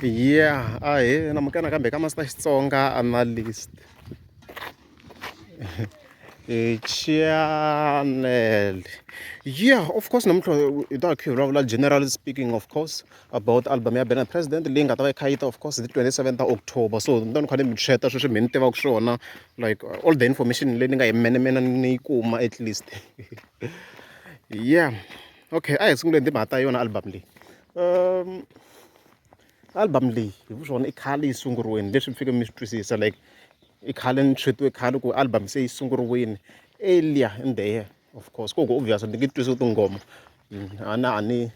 Yeah, ahee namukela nakambe ka Master Xitsonga Analyst channel. Yeah, of course namuntlha hi ta kha hi vulavula generally speaking of course about album ya Benny President leyi nga ta va yi kha yi ta of course hi ti 27 ta October. So ni ta ni kha ni mi tsheta sweswi mi ni tivaka swona like all the information leyi ni nga yi menemena ni yi kuma at least. Yeah, okay a hi sunguleni timhaka ta yona album leyi. Album leyi hi vu swona i khale yi sunguriwini leswi mi fike mi swi twisisa like i khale ni tshwetiwe khale ku album se yi sunguriwini earlier in the year of course ku ku obvious ni nge twisi tinghoma a na a ni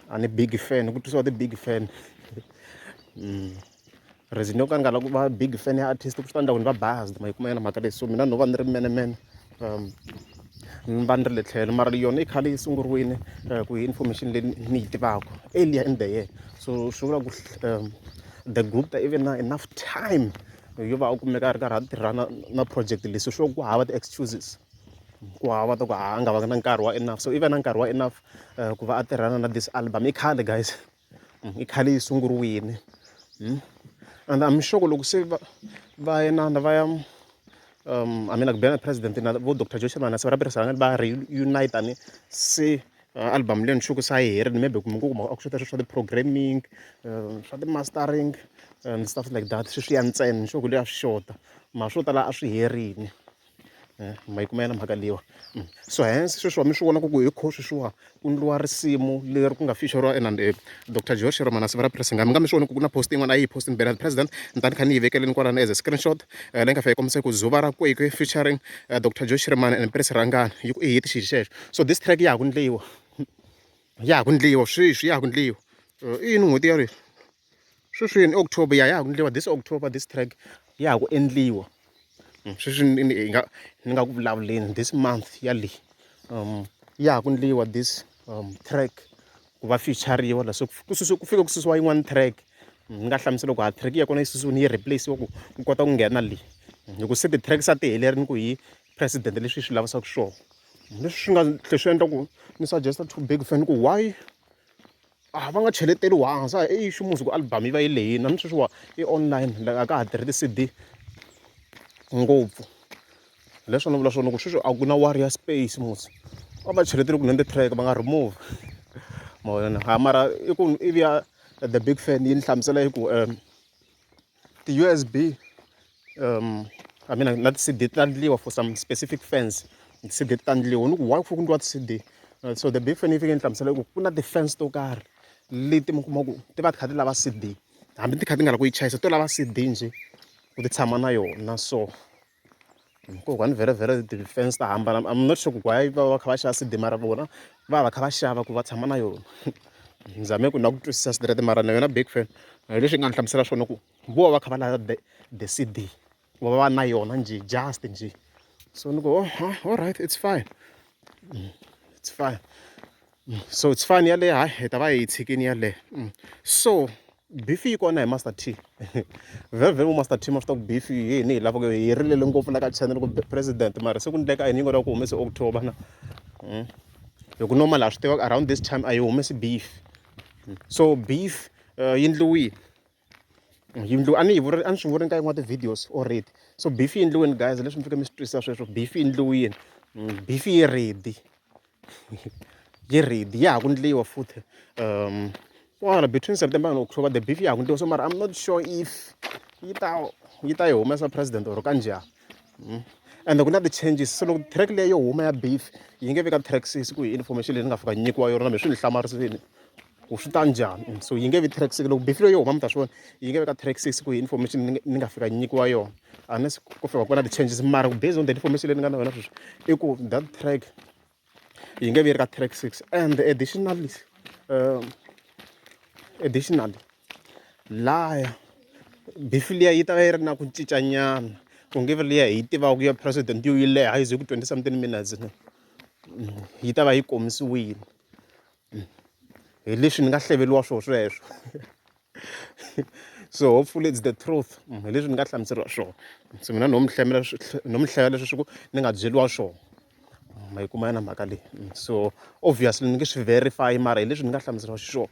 a ni big fan ku twisiwa ti-big fan. Reason yo ka ni nga lavi ku va big fan ya artist ku swi ta endla ku ni va biased ma yi kuma yona mhaka leyi so mina no va ni ri menemene ni va ni ri le tlhelo mara yona i khale yi sunguriwile ku hi information leyi ni yi tivaka earlier in the year so swi vula ku the Gupta i ve na enough time yo va a kumeka a ri karhi a tirhana na project leyi so swi vula ku hava ti-excuses ku hava ta ku a nga vanga na nkarhi wa enough so i ve na nkarhi wa enough ku va a tirhana na this album i khale guys. I khale yi sunguriwile and I'm sure ku loko se va va inana va ya I mean like Benny President na vo Doctor Joe Shirimani se va ra va reunite ni se album leyi ni sure ku se a yi herile maybe kumbe ku kuma a ku xota sweswo swa ti-programming swa ti-mastering and stuff like that sweswiya ntsena ni sure ku leswi a swi xota mara swo tala a swi herile. Ma yi kuma yona mhaka leyiwa so hence sweswiwa mi swi vona ku ku hi kho sweswiwa ku ndliwa risimu leri ku nga feature-riwa inani Doctor Joe Shirimani siva ra Press mi nga mi swi voni ku ku na post yin'wana a yi post-ini Benny President ni ta ni kha ni yi vekeleni kwalano as a screenshot leyi nga fika yi kombisa ku Zuva ra Kwekwe featuring Doctor Joe Shirimani and Prince Rhangani yi ku i hit xilo xexo so this track ya ha ku ndliwa ya ha ku ndliwa sweswi ya ha ku ndliwa i yini n'hweti ya sweswini i October ya ya ha ku endliwa this October this track ya ha ku endliwa sweswi ni hi nga ni nga ku vulavuleni this month ya leyi ya ha ku endliwa this track ku va feature-riwa la so ku ku fika ku susiwa yin'wana track ni nga hlamusela ku ha track ya kona yi susiwile yi replace-iwa ku ku kota ku nghena leyi hi ku se ti-track se ti helerile ku hi president leswi hi swi lavisaka swona leswi swi nga tlhela swi endla ku ni suggest to big fan ku why a va nga cheleteli hansi a i issue ku album yi va yi lehile na sweswiwa i online like a ka ha tirhi ti-C_D ngopfu hi leswi ni vula swona ku sweswi a ku na warrior space mos a va cheletele kunene ti-track va nga remove ma vona ha mara i ku ivi ya the big fan yi ni hlamusela yi ku ti-U_S_B I mean na ti-C_D ta endliwa for some specific fans ti-C_D ta endliwa ni ku why ku fanele ku endliwa ti-C_D so the big fan yi fike yi ni hlamusela ku ku na ti-fans to karhi leti mi kuma ku ti va ti kha ti lava C_D hambi ti kha ti nga lavi ku yi chayisa to lava C_D njhe ku ti tshama na yona so. Kokwani vhele vhele ti-fans ta hambana I'm not sure ku why va va kha va xava C_D mara vona va va kha va xava ku va tshama na yona ni zame ku na ku twisisa straight mara na yona big fan hi leswi nga ni hlamusela swona ku vo va va kha va lava the C_D ku va va na yona njhe just njhe so ni ku oh all right it's fine it's fine so it's fine yaleyo hayi hi ta va hi yi tshikini yaleyo so beef yi kona hi Master T vhele vhele vo Master T ma swi tiva ku beef hi hina hi lavaka hi rilele ngopfu la ka channel ku president mara se ku ndleka yini yi nga lava ku humese October na hi ku normal ha swi tiva around this time a yi humesi beef so beef yi endliwile yi endliwe a ni yi a ni swi vurini ka yin'wana ti-videos already so beef yi endliwini guys leswi mi fike mi swi twisisa sweswo beef yi endliwile beef yi ready yi ready ya ha ku ndliwa futhi kwala between September and October the beef ya ha ku ndliwa so mara I'm not sure if yi ta yi ta yi humesa president or kanjhani ende ku na ti-changes so loko track leyi yo huma ya beef yi nge vi ka track six ku hi information leyi ni nga fika nyikiwa yona na me swi ni hlamarisile ku swi ta njhani so yi nge vi track six loko beef leyi yo huma mi ta swi vona yi nge vi ka track six ku hi information ni nga fika nyikiwa yona unless ku fika ku va na ti-changes mara based on the information leyi ni nga na yona sweswi i ku that track yi nge vi yi ri ka track six and additionally additionally laya beef liya yi ta va yi ri na ku cincanyana ku nge vi liya hi yi tivaka ya president yo yi leha yi ze ku twenty something minutes yi ta va yi komisiwile hi leswi ni nga hleveliwa swona sweswo so hopefully it's the truth hi leswi ni nga hlamuseriwa swona so mina no mi hlemela no mi hlayela leswi swi ku ni nga byeriwa swona ma yi kuma yona mhaka leyi so obviously ni nge swi verify mara hi leswi ni nga hlamuseriwa xiswona.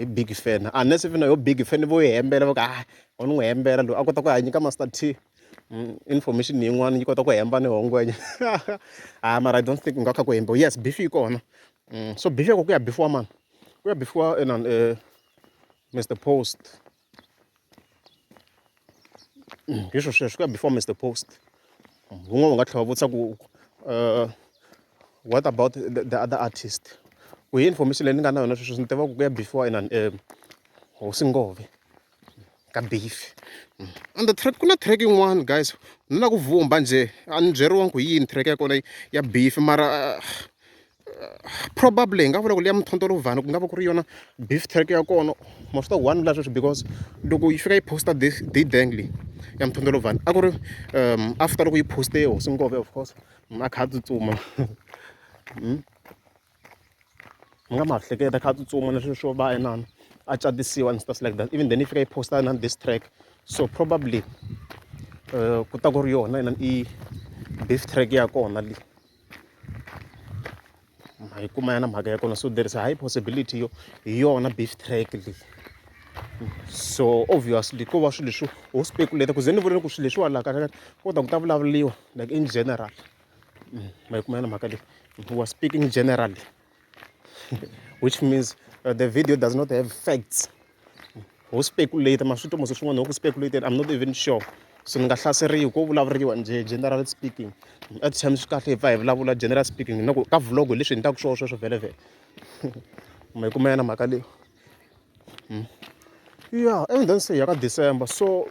Hi big fan unless if na yo big fan vo yi hembela va ku ha wa ni n'wi hembela loyi a kota ku ya nyika Master T information yin'wana yi kota ku hemba ni hongwenya ha mara I don't think ku nga kha ku hembiwa yes beef yi kona so beef ya kona ku ya bifiwa mani ku ya bifiwa inani Mister Post hi swo sweswo ku ya bifiwa Mister Post wun'we u nga tlhela u vutisa ku what about the other artist ku hi information leyi ni nga na yona sweswi ni tiva ku ku ya bifiwa inani hosi ngove ka beef and the track ku na track yin'wana guys ni la ku vhumba njhe a ni byeriwangi ku hi yini track ya kona ya beef mara probably hi nga vula ku liya Mthontolovhani ku nga va ku ri yona beef track ya kona ma swi tiva one vula sweswo because loko yi fika yi posta this D-Dang leyi ya Mthontolovhani a ku ri after loko yi poste hosi Ngove of course a kha a tsutsuma mi nga ma hleketa a kha a tsutsuma na sweswo swo va inana a catisiwa and stuff like that even then yi fika yi posta na this track so probably ku ta ku ri yona inana i beef track ya kona leyi ma yi kuma ya na mhaka ya kona so there is a high possibility yo hi yona beef track leyi so obviously ko va swilo leswi ho speculate ku ze ni vula ku swilo leswiwani laha kahle ko ta ku ta vulavuriwa like in general ma yi kuma ya na mhaka leyi we are speaking generally which means the video does not have facts ho speculate ma swi twa mos swin'wana ho ku speculate I'm not even sure so ni nga hlaseriwi ko vulavuriwa njhe general speaking at times swi kahle hi pfa hi vulavula general speaking na ku ka vlog hi leswi hi endlaka swona sweswo vhele vhele ma yi kuma ya na mhaka leyi ya and then se hi ya ka December so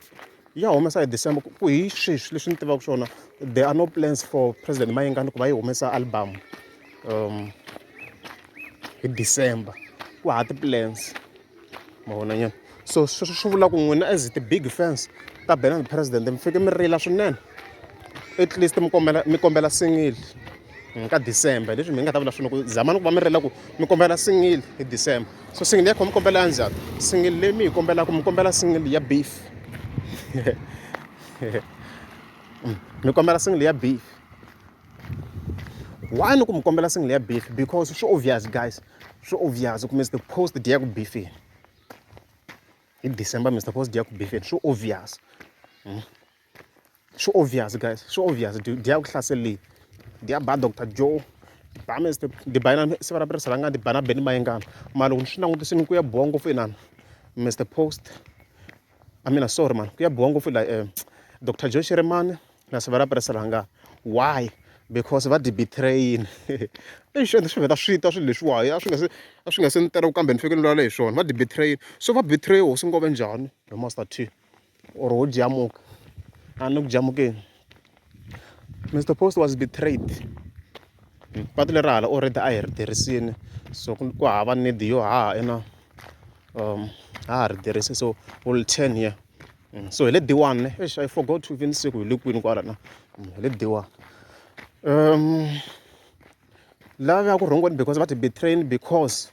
ya humesa hi December ku hi sweswi leswi ni tivaka swona there are no plans for President Mayengani ku va yi humesa album hi December ku hava ti-plans ma vona nyana so sweswo swi vula ku n'wina as ti-big fans ta Benny the President mi fike mi rila swinene at least mi kombela mi kombela single ka December leswi mi nga ta vula swona ku zamani ku va mi rila ku mi kombela single hi December so single ya kho mi kombela ya njhani single leyi mi yi kombelaka mi kombela single ya beef mi kombela single ya beef why ni ku mi kombela single ya beef because swi obvious guys swi obvious ku Mister Post dyi ya ku beefeni hi December Mister Post dyi ya ku beefeni swi obvious swi obvious guys swi obvious dyi ya ku hlaseleni dyi ya ba Doctor Joe dyi ba Mister dyi ba na siva ra Rhangani dyi ba na Benny Mayengani mara loko ni swi langutisini ku ya biwa ngopfu inana Mister Post I mean sorry man ku ya biwa ngopfu la Doctor Joe Shirimani na siva ra Rhangani why because va dyi betray-ini eish ende swi vheta swi twa swilo leswiwani a swi nga se a swi nga se ni tela kambe ni fike ni vulavula hi swona va dyi betray-ini so va betray hosi ngove njhani hi Master T or ho jamuka a ni ku jamukeni Mister Post was betrayed patu leri hala already a hi ri tirhisini so ku hava need yo haha ina ha ha ri tirhisi so we'll turn here so hi le D1 ne eish I forgot to even say ku hi le kwini kwala na hi le D1 lava ya ku rhongweni because va ti betraying because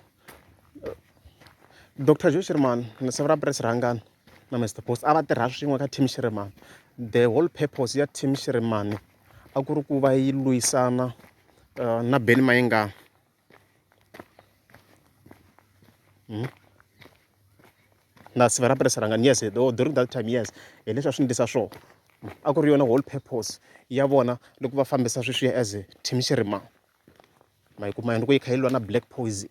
Doctor Joe Shirimani na Siva Press Rhangani na Mister Post a va tirha swin'we ka team Shirimani the whole purpose ya team Shirimani a ku ri ku va yi lwisana na Benny Mayengani na Siva Press Rhangani yes during that time yes hi leswi a swi endlisa swona a ku ri yona whole purpose ya vona loko va fambisa sweswiya as team Shirimani ma yi kuma loko yi kha yi lwa na black poison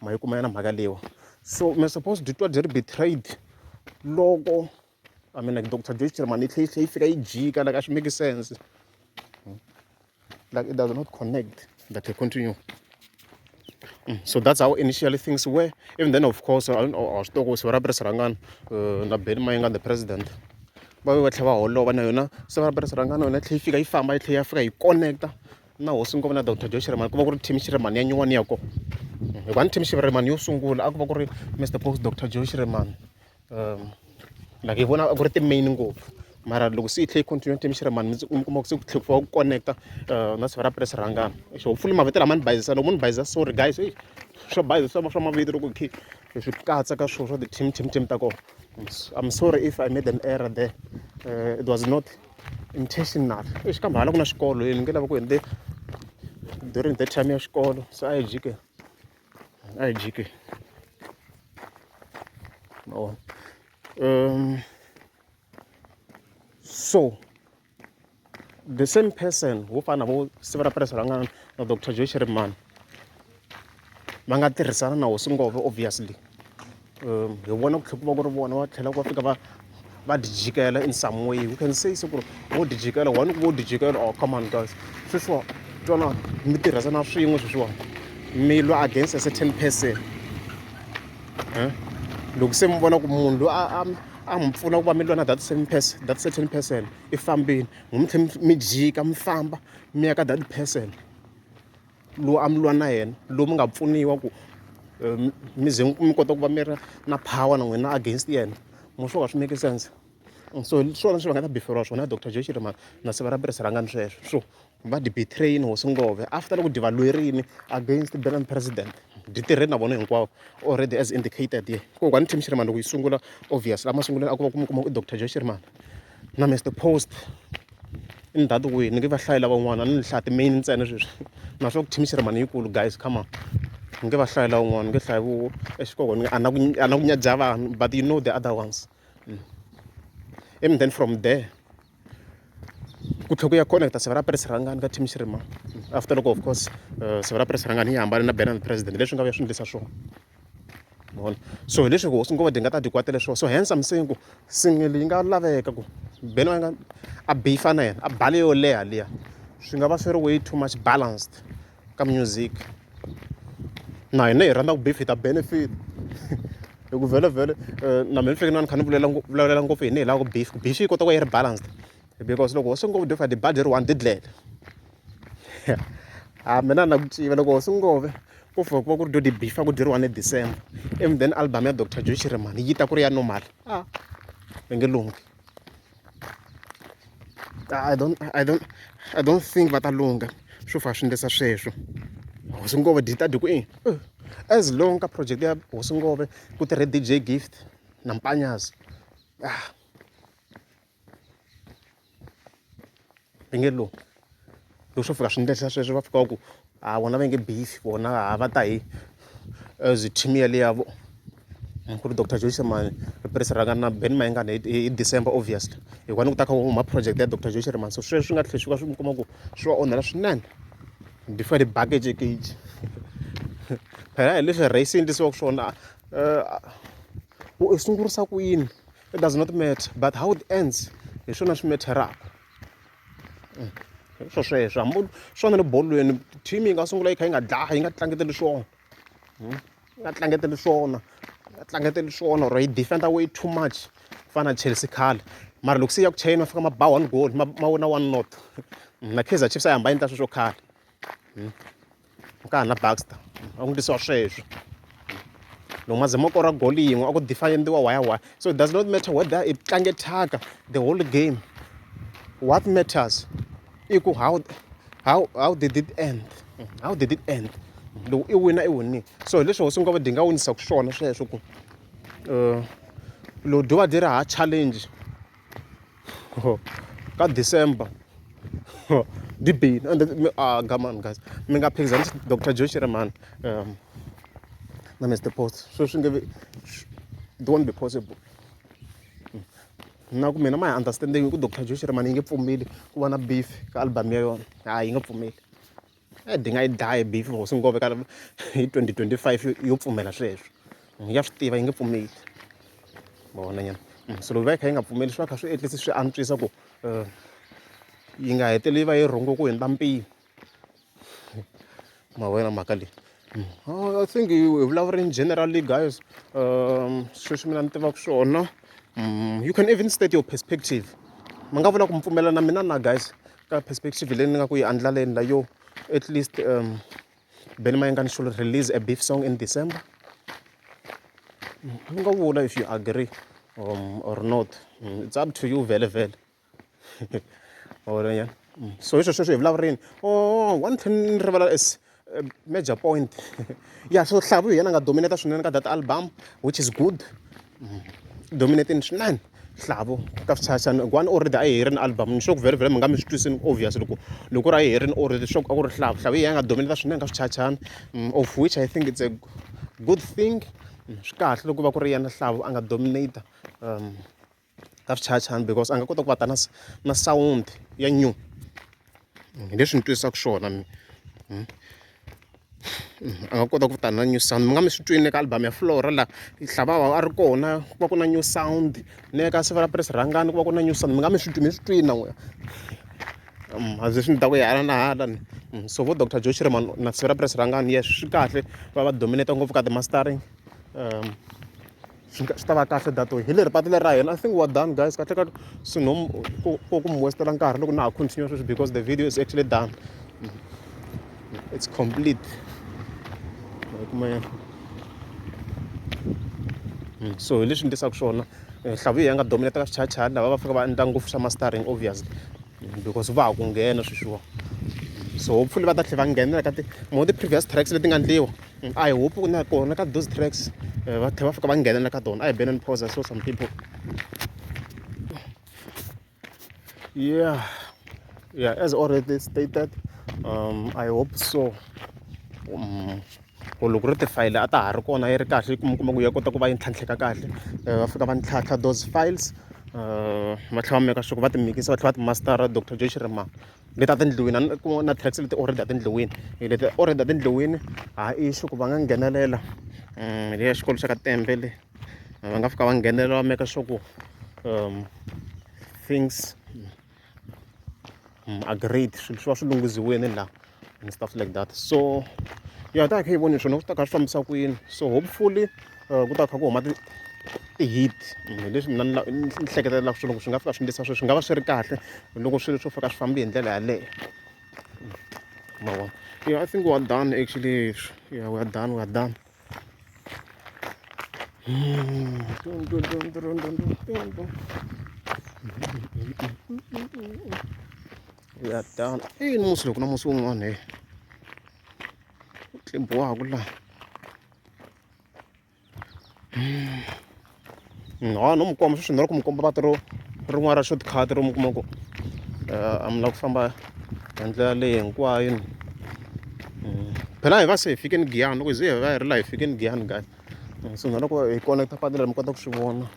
ma yi kuma na mhaka leyiwa so mi suppose byi twa byi ri betrayed loko I mean like Doctor Joe Shirimani yi tlhe yi tlhe yi fika yi jika like a swi make sense like it does not connect but I continue so that's how initially things were even then of course a swi tiva ku siva ra Press Rhangani na Benny Mayengani the president va ve va tlhela va holova na yona siva ra Press Rhangani yona yi tlhela yi fika yi famba yi tlhela yi ya fika yi connect-a na hosi ngopfu na Doctor Joe Shirimani ku va ku ri team Shirimani ya nyuwani ya kona hikuva ni team Shirimani yo sungula a ku va ku ri Mister Post Doctor Joe Shirimani like hi vona a ku ri ti-main ngopfu mara loko se yi tlhela yi continue team Shirimani mi kuma ku se ku tlhela ku va ku connect-a na siva ra Press Rhangani so hopefully mavito lama ni bayizisa loko mo ni bayizisa sorry guys swo bayizisa swa mavito loko hi hi swi katsa ka swilo swa ti-team team team ta kona I'm sorry if I made an error there it was not intentional eish kambe hala ku na xikolo ni nge lava ku endle during that time ya xikolo se a hi jike A hi jiki ma vona so the same person wo fana na vo Siva ra Press Rhangani na Doctor Joe Shirimani va nga tirhisana na hosi Ngove obviously hi vona ku tlhela ku va ku ri vona va tlhela va fika va va dyi jikela in some way we can say se ku ri vo dyi jikela one ku vo dyi jikela oh come on guys sweswiwa twana mi tirhisana swin'we sweswiwani mi lwa against a certain person loko se mi vona ku munhu loyi a a mi pfuna ku va mi lwa na that same person that certain person i fambile mi tlhela mi jika mi famba mi ya ka that person lowu a mi lwa na yena lowu mi nga pfuniwa ku mi ze mi kota ku va mi ri na power na n'wina against yena mo swo ka swi make sense so hi swona leswi va nga ta biferiwa swona Doctor Joe Shirimani na Siva ra Rhangani sweswo so va dyi betray-ini hosi Ngove after loko dyi va lwerini against Benny president dyi tirhe na vona hinkwavo already as indicated here kokwani team Shirimani loko yi sungula obvious la masungulweni a ku va ku mi kuma ku i Doctor Joe Shirimani na Mister Post in that way ni nge va hlayi lavan'wana a ni hlaya ti-main ntsena sweswi na swa ku team Shirimani yikulu guys come on ni nge va hlayi lavan'wana ni nge hlayi vo exikoko ni a na ku a na ku nyadza vanhu but you know the other ones and then from there ku tlhela ku ya connect Siva ra Press Rhangani ka team Shirimani after loko of course Siva ra Press Rhangani yi hambane na Benny president leswi nga vuya swi endlisa swona ma vona so hi leswi hosi ngopfu dyi nga ta dyi kwatele swona so hence I'm saying ku single yi nga laveka ku Benny a nga a beef-a na yena a ba leyo leha liya swi nga va swi ri way too much balanced ka music na hina hi rhandza ku beef hi ta benefit hi ku vhele vhele na mina ni fike na ni kha ni vulela vulavulela ngopfu hi ni hi lava ku beef ku beef yi kota ku va yi ri balanced because loko hosi ngopfu dyi ba dyi ri one dyi dlele a mina na ku tiva loko hosi ngove ku fika ku va ku ri dyo dyi beef-a ku dyi ri one December ivi then album ya Doctor Joe Shirimani yi ta ku ri ya normal a yi nge lunghi I don't think va ta lungha swo fa swi endlisa sweswo hosi ngove dyi ta dyi ku i as long ka project ya hosi ngove ku tirhe D_J Gift na Mpanyazi ah va nge lunghi loko swo fika swi endlisa sweswo va fika va ku a vona va nge beef vona ha va ta hi as team yaliya vo ku ri Doctor Joe Shirimani ri rhanga na Benny Mayengani hi December obviously hi kona ku ta kha ku huma project ya Doctor Joe Shirimani so sweswo swi nga tlhela swi va swi mi kuma ku swi va onhela swinene before the bucket cage phela hi leswi race yi endlisiwaka swona u sungurisa ku yini it does not matter but how it ends hi swona swi matter-aka swo sweswo hambi swona le bolweni team yi nga sungula yi kha yi nga dlahi yi nga tlangeteli swona yi nga tlangeteli swona yi nga tlangeteli swona or yi defend way too much ku fana na Chelsea khale mara loko se ya ku chayeni ma fika ma ba one goal ma ma wina one not na Kaizer Chiefs a yi hamba yi endla sweswo khale ka ha na Baxter a ku endlisiwa sweswo loko ma ze ma kora goal yin'we a ku defend-iwa why why so it does not matter whether i tlange thyaka the whole game what matters i ku how did it end how did it end loko i wina i winile so hi leswi hosi ngopfu dyi nga winisaka swona sweswo ku loko dyo va dyi ri ha challenge ka December dyi bini and ah come on guys mi nga phikizanisi Doctor Joe Shirimani na Mister Post sweswo swi nge vi it won't be possible na ku mina my understanding i ku Doctor Joe Shirimani yi nge pfumeli ku va na beef ka album ya yona hayi yi nge pfumeli e di nga yi dlayi beef hosi ngove ka hi 2025 yo pfumela sweswo ya swi tiva yi nge pfumeli ma vona nyana so loko va yi kha yi nga pfumeli swi va kha swi at least swi antswisa ku yi nga heteleli yi va yi rhonge ku hundza mpimo ma vona mhaka leyi I think hi vulavula in generally guys sweswi mina ni tivaka swona you can even state your perspective mi nga vula ku mi pfumela na mina na guys ka perspective leyi ni nga ku yi andlaleni la yo at least Benny Mayengani should release a beef song in December mi nga vula if you agree or not it's up to you vhele vhele ma so hi sweswo hi vulavurini oh one thing ni rivala is major point ya so Hlavu hi yena a nga dominate swinene ka that album which is good dominating swinene. Hlavu ka swichayachayani one already a yi herile album ni sure ku vhele vhele mi nga mi swi twisini obvious loko loko ku ri a yi herile already sure ku a ku ri Hlavu Hlavu hi yena a nga dominate swinene ka swichayachayani of which I think it's a good thing swi kahle loko va ku ri yena Hlavu a nga dominate ka swichayachayani because a nga kota ku va ta na na sound ya new hi leswi ni twisisaka swona mina. A nga kota ku ta na new sound mi nga mi swi twini ka album ya Flora la Hlavawa a ri kona ku va ku na new sound ni ya ka Siva ra Press Rhangani ku va ku na new sound mi nga mi swi twi mi swi twini na n'wina a ze swi ni ta ku hala na hala ni so vo Doctor Joe Shirimani na Siva ra Press Rhangani yes swi kahle va va dominate ngopfu ka ti-mastering swi swi ta va kahle that way hi leri patu leri ra hina I think we are done guys kahle kahle swi no ku ku ku mi westela nkarhi loko na ha continue sweswi because the video is actually done it's complete kuma ya so hi leswi ni tisaka swona Hlavu ya nga dominate ka swichayachayani lava va fika va endla ngopfu swa mastering obviously because va ha ku nghena sweswiwa so hopefully va ta tlhela va nghenela ka ti more ti-previous tracks leti nga ndliwa I hope ku na kona ka those tracks va tlhela va fika va nghenela ka tona a hi beni pause I saw some people yeah yeah as already stated I hope so ku loko ri tifayele a ta ha ri kona yi ri kahle mi kuma ku ya kota ku va yi ntlhantlheka kahle va fika va ntlhantlha those files va tlhela va make sure ku va ti mikisa va tlhela va ti mastara Doctor Joe Shirimani leti a ti ndliwini a ku na tracks leti already a ti ndliwini hi leti already a ti ndliwini ha issue ku va nga nghenelela leya xikolo xa ka Tembe le va nga fika va nghenelela va make sure ku things agreed swilo swi va swi lunghisiwile la and stuff like that so ya ta hi kha hi voni swona swi ta kha swi fambisa ku yini so hopefully ku ta kha ku huma ti-hit hi leswi mina ni ni hleketelelaka swona ku swi nga fika swi endlisa sweswo swi nga va swi ri kahle loko swilo swo fika swi fambi hi ndlela yaleyo ma vona yeah I think we are done actually yeah we are done we are done. We are done. I yini musi loko na musi wun'wana he wu tlimbiwaka laha ha no mi komba sweswi ni lava ku mi komba patu ro rin'wana ra short cut ro mi kuma ku a mi lava ku famba hi ndlela leyi hinkwayo phela hi va se hi fikini Giyani loko hi ze hi va hi ri laha hi fikini Giyani guys so na loko hi connect patu leri mi kota ku swi vona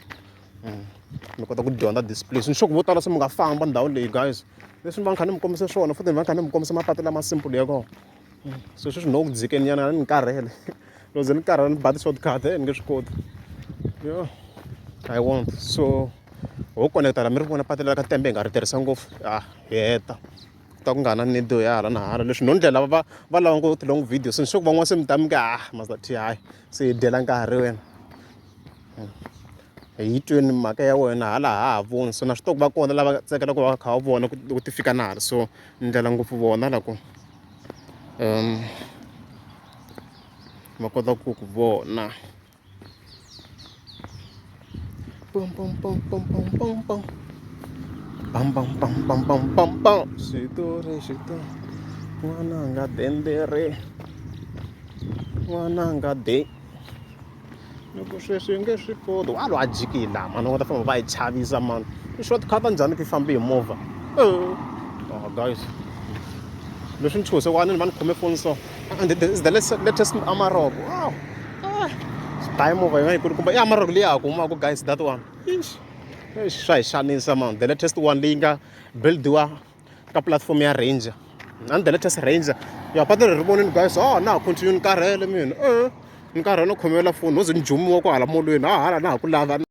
mi kota ku dyondza this place ni sure ku vo tala se mi nga famba ndhawu leyi guys leswi ni va ni kha ni mi kombisa swona futhi ni va ni kha ni mi kombisa mapatu lama simple ya kona so sweswi no ku dzikeni nyana ni karhele loko ze ni karhala ni ba ti-short cut ni nge swi koti yo I won't so ho connect la mi ri vona patu leri ka tembe hi nga ri tirhisa ngopfu ah hi heta ta ku nga na need ya hala na hala leswi no ndlela va va lava ngopfu ti-long video se ni sure ku van'wana se mi ta mi ka ah Master T hayi se hi dyela nkarhi wena hi yi tweni mhaka ya wena hala ha ha voni so na swi tiva ku va kona lava tsakelaka ku va kha va vona ku loko ti fika na hala so ni ndlela ngopfu vona la ku va kota ku ku vona. Pam pam pam pam pam pam pam pam pam pam pam pam pam pam xitori xitori n'wananga dendere n'wananga de loko sweswi i nge swi koti wa lwa jikile laha mani va ta famba va yi chavisa mani i short cut njhani ku yi fambi hi movha oh guys leswi ni chuhise wani ni va ni khome foni so and is the latest Amarok wow ah buy movha yin'wana yikulukumba i Amarok leyi ha ku humaka guys that one eish swa hi xanisa man the latest one leyi nga buildiwa ka platform ya Ranger and the latest Ranger ya patu leri ri vonini guys oh na ha continue ni karhele mina ni karhele no khomela foni no ze ni jumiwa kwahala molweni ha hala na ha ku lava.